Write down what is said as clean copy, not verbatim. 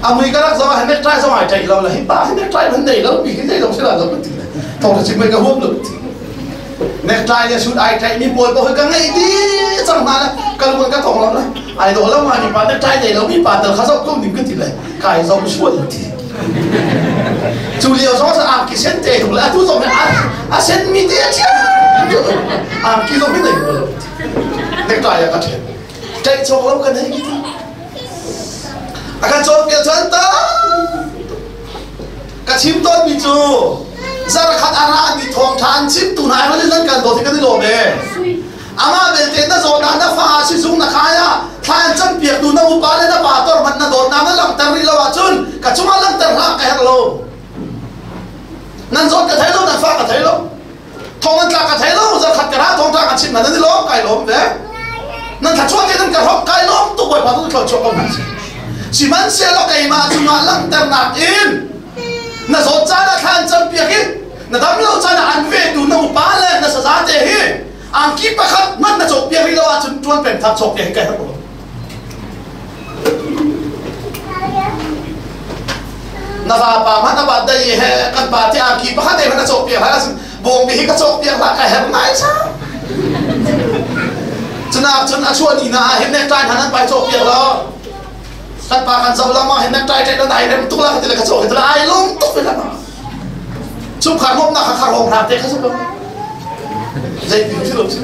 A mui ka rak zong ah necktie zong ai ṭaih lo la hi pa hi necktie man nei lo mi hi zei zong si la lo ka ti le thawng chim ka huam lo ti. Necktie le suit ai ṭaih mi pawl ko hi ka ngeih dih cang hna le ka lung ka tong lo le ai dawh lo ngai mi pa necktie nei lo mi pa tal kha zoh ko ning ka ti le kai zong sual ti. Cu lio zong sa angki sen te tuk le atu zong hi a sen mi te a chia angki zong hi nei lo necktie a ka ṭhen. Ṭaih cawk lo kan hei ti. A kan cawnpiak cu an tam. Ka chim tawnmi cu zarkhat a rami thawngṭha an chimtu hna ai nan kan dawt hi kan i lawm e. Amah belte na zawtnak na fa sizung na khai ah thla an campiaktu na upa le na pastor hmanh na dawtnak na langhter rih lo ahcun ka cungah langhter hlah ka herh lo. Nan zawt ka thei lo, nan fa ka thei lo. Thong an tlak ka thei lo zarkhat ka ra thongtha ka chim nan i lawm kai lawm ve nan thla te nan ka hrok kai lawm tuk bawipa tu thluachuah ko hna sihmanhsehlaw keimah cungah langhternak in na zawt caan ah thla an campiak i na dam lo caan ah an vetu na upa le na saza te hi angki pakhat hmanh na cawkpiak rih lo ahcun ṭuan peng thak cawkpiak hi kai herh ko. Na vapa hmanh a bat dai he kan pa te angki pakhat e hmanh a cawk piak hlah bawng hi ka cawk piak hlah ka herh ngai sa cunak cun a chuah ni na ah hin necktie hna nan pai cawk piak lo kan pa kan zoh lama hin necktie ṭai nan ai rem tuk la ka ti le ka cawk hi ai lung tuk ve la chungkhar nuamnak kha khar hong hna te kha su ko zei ti thil si.